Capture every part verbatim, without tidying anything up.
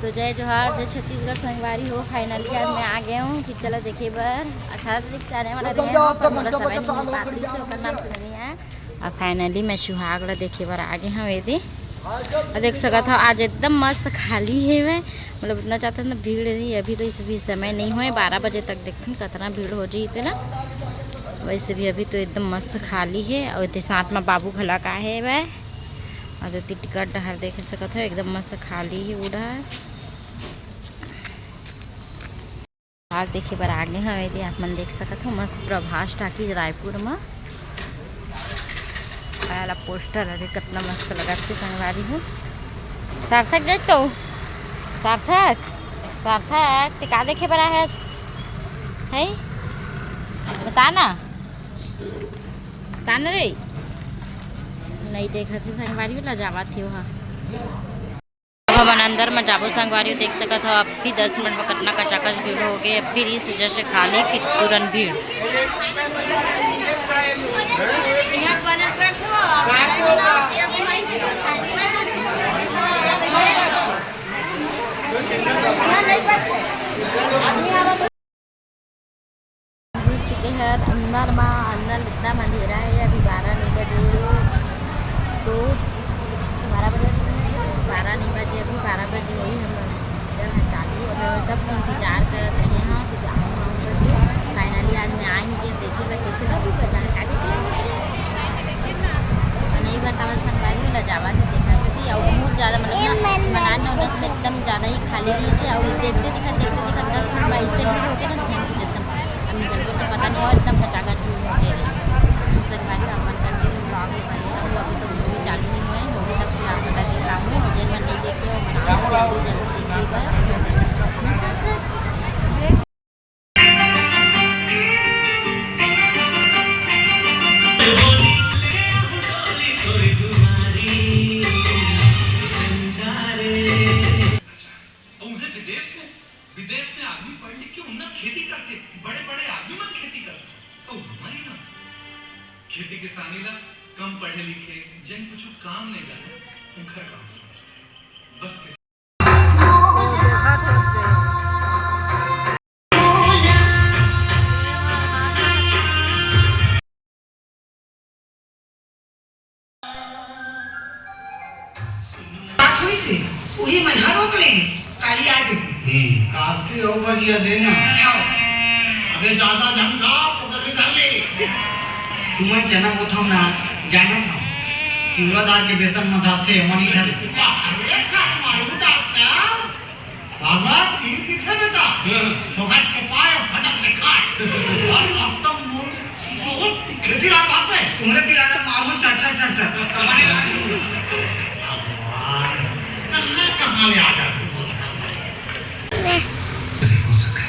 तो जय जोहार, जय छत्तीसगढ़ संगवारी हो। Finally आज मैं आ गया हूँ कि चला देखे बर। अठारह तारीख से आने वाला रहे हूँ, पर मोला समय नहीं मिल पात रहिस हे, ओकर नाम से नहीं आया। और finally मैं सुहाग ला देखे बर आ गे हव एदे। और देख सकत हव, आज एकदम मस्त खाली हेवय, मतलब उतना ज्यादा ना भीड़ नहीं। अभी तो इस भी समय नहीं होय, बारह बजे तक देखथन कतना भीड़ हो जाही तेला। वैसे भी अभी तो एकदम मस्त खाली हे। और एदे साथ में बाबू घला का हेवय, और एदे टिकट डहर देख सकत हव, एकदम मस्त खाली हे वो डहर। आज देखे बर आगे हवे, एदे आप मन देख सकत हो, मस्त प्रभास टाकीज रायपुर म। आला पोस्टर हरे, कतना मस्त लगत हे संगवारी हो। सार्थक जाए तो, सार्थक, सार्थक, ते का देखे बर आए आज? हैं? बता ना, बता ना रे। नहीं देखत हे संगवारी हो, लजावत हे ओहा। अब हमन अंदर म जाबो संगवारी हो, देख सकत हो, अब भी दस मिनट म कतना कचाकच भीड़ हो गे, अब भी रहिस जैसे खाली, फिर तुरंत भीड़। घुस चुके हैं अंदर मा। अंदर एकदम अंधेरा है, अभी बारह नहीं बजे, तो बारह बजे, बारह नहीं बजे, अभी बारह बजे होही, हम चल हाँ चालू। और कब से इंतजार करत रहे हाँ कि जाऊँ हम करके। Finally आज मैं आ ही गई, देखे ला कैसे लगी, पता है, का देखे ला? और नहीं बतावा संगवारी, लजावा नहीं देखा सकी, और बहुत ज़्यादा मतलब ना, मलाड नौ दस में एकदम ज़्यादा ही खाली रहिस हे, और देखते देखते, देखते देखते दस मिनट में ऐसे भीड़ हो गया ना, झन कुछ एकदम अब निकल तो पता नहीं, और एकदम कचाकच भीड़ हो गया है। संगवारी, अपन continue vlog में बने रहू, अभी तो movie चालू नहीं हुआ है, होही तब फिर आप बता देता हूँ, और जेन मन नहीं देखे हो, मना जल्दी जल्दी देखिए। मैं साथ और उन्हें विदेश में, विदेश में आदमी पढ़ लिख के उन्नत खेती करते, बड़े बड़े आदमी मन खेती करते। और हमारी ना खेती किसानी ला कम पढ़े लिखे, जन कुछ काम नहीं जाने, उनकर काम समझते। बस किस बात होइस हे, उही मन ह रोक ले, काली आ जाही। हम्म। काकी अउ बजिया देना। हव। अबे जादा झन खा, पकड़ के धर ले। तुमन चना बोथव ना, जानत हव। तिवरा दार के बेसन म धारथे, ओमन ही धरे। वाह, अरे कस मारू डॉक्टर। बाबा, तीर किथे बेटा? हाँ। फोकट के पाए, फटक के खाए। अरे, अब तो मोर बहुत खेती रहा बाप रे। तुम्हरे भी आता मालूम, चल, चल, चल, चल। भगवान, कहाँ, कहाँ ले आ जाते हो? हो सके।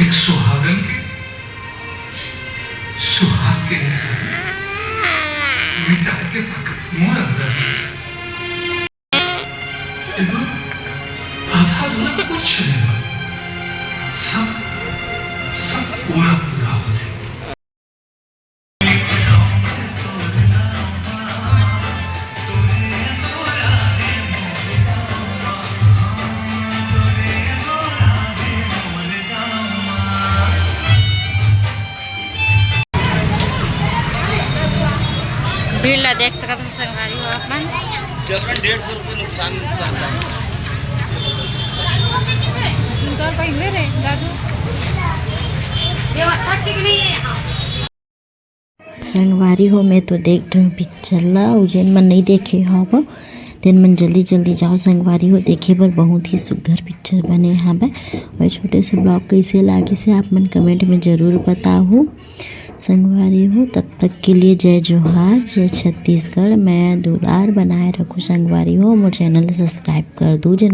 एक सुहागन के सुहाग के निशान मिटाए के ताकत मोर अंदर हे। एमा आधा अधूरा कुछ नहीं बा। सब, सब पूरा पूरा होथे। भीड़ ला देख सकत हो संगवारी हो आप मन। जबरन डेढ़ सौ रुपये नुकसान करता है। उनका कहीं ले रहे दादू। व्यवस्था ठीक नहीं है यहाँ। संगवारी हो, मैं तो देख रही हूँ पिक्चर ला, अउ जेन मन नहीं देखे हव, तेन मन जल्दी जल्दी जाओ संगवारी हो, देखे बर बहुत ही सुग्घर पिक्चर बने हवय। और छोटे से ब्लॉग कैसे लागिस हे, आप मन कमेंट में जरूर बताहू संगवारी हो। तब तक के लिए जय जोहार, जय छत्तीसगढ़, मया दुलार बनाए रखू संगवारी हो, मोर चैनल सब्सक्राइब कर दू जेन